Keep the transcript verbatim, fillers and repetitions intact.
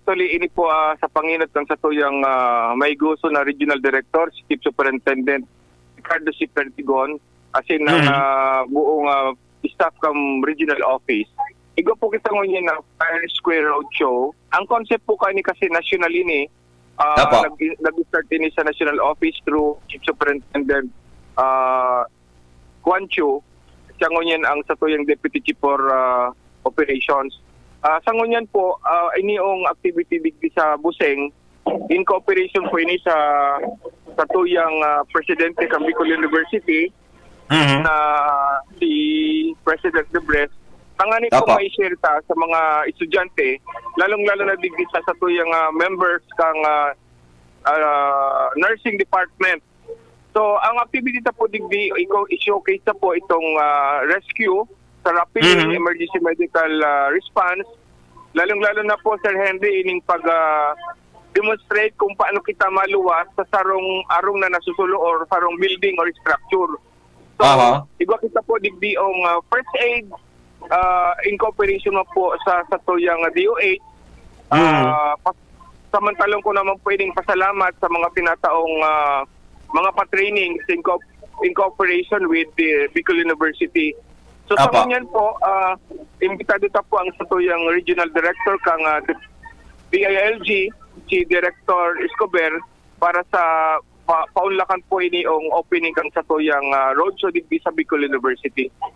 actually, ini po, ah, sa pangenot kan satuyang, ah, maiguso na Regional Director, si Chief Superintendent Ricardo C. Perdigon, asin ang, Mhm. ah, buong, ah, staff kan regional office. Igwa po kita ngunyan na Fire Square Roadshow. Ang concept po kani kasi national ini, ah, Apo. nag-, nag-start ini sa national office through Chief Superintendent, ah, Juan Chu. Siya ngunyan ang satuyang Deputy Chief for, ah, Operations. Ah, sa ngunyan po, ah, ini yung activity digdi sa Buseng, in cooperation po ini sa satuyang, ah, presidente kan Bicol University, Mhm. na si President Debres. Tanganing po Apo. May share ta sa mga estudyante, lalong-lalo na digdi sa satuyang, ah, members kang, ah, ah, nursing department. So, ang activity ta po digdi, iko-, i-showcase ta po itong, ah, rescue sa rapid Mhm. emergency medical, ah, response. Lalong-lalo na po, Sir Henry, ining pag, ah, demonstrate kung paano kita maluwas sa sarong arong na nasusulo or sarong building or structure. So, Aha. igwa kita po digdi ang, ah, first aid, ah, in cooperation mo po sa, sa tuyang D O H. Mm. Ah, pas-, samantalang ko naman pwedeng pasalamat sa mga pinataong, ah, mga pa-training in co-, in cooperation with the Bicol University. So, sa Apa. ngunyan po, ah, imbitado ta po ang satuyang regional director kang, ah, D I L G, si Director Escobar, para sa pa-, paunlakan po ini ang opening kang satuyang, ah, roadshow digdi sa Bicol University.